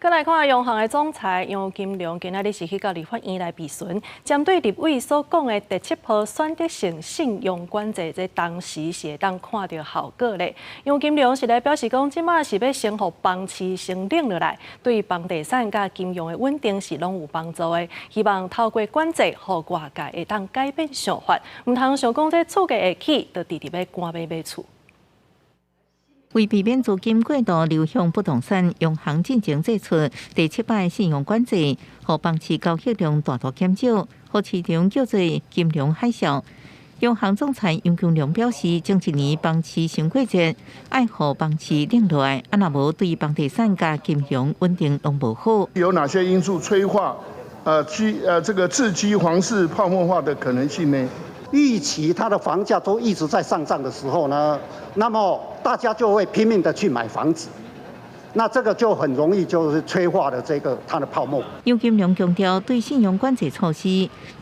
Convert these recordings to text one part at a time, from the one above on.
閣來看央行的總裁楊金龍，今仔日是去到立法院來備詢，針對立委所講的第七波選擇性信用管制，這當時是會當看著效果咧。楊金龍是來表示講，這馬是欲先予房市先冷落來，對房地產佮金融的穩定是攏有幫助的。希望透過管制，予外界會當改變想法，毋通想講這厝價會起，就直直欲趕欲買厝。為避免資金過度流向不動產，央行進前祭出第七擺信用管制，予房市交易量大大減少，予市場叫做金融海嘯。央行總裁楊金龍表示，前一年房市傷過熱，愛予房市冷落來，啊若無對房地產佮金融穩定攏無好。有哪些因素催化這個刺激房市泡沫化的可能性呢？預期它的房價都一直在上漲的時候呢，那麼大家就會拼命的去買房子，那這個就很容易就是催化了這個它的泡沫。楊金龍強調，對信用管制措施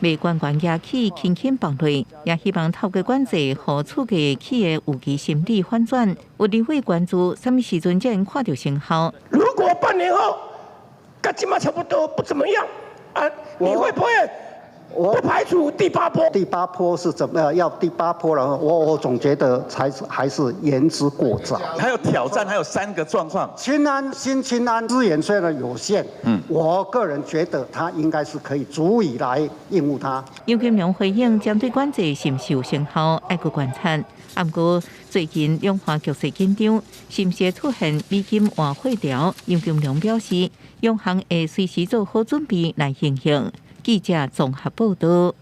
袂懸懸舉起，輕輕放落，也希望透過管制，予厝價起的預期心理反轉。有立委關注，啥物時陣才能看著成效？如果半年後，佮這馬差不多不怎麼樣，啊，你會不會？我不排除第八波。第八波是怎麼要第八波了？我總覺得才是還是言之過早。還有挑戰，還有三個狀況。青安新青安資源雖然有限，我個人覺得它應該是可以足以來應付它。楊金龍回應，針對管制是毋是有成效，愛閣觀察。毋過最近兩岸局勢緊張，是毋是會出現美金換匯潮？楊金龍表示，央行會隨時做好準備來應用。記者綜合報道。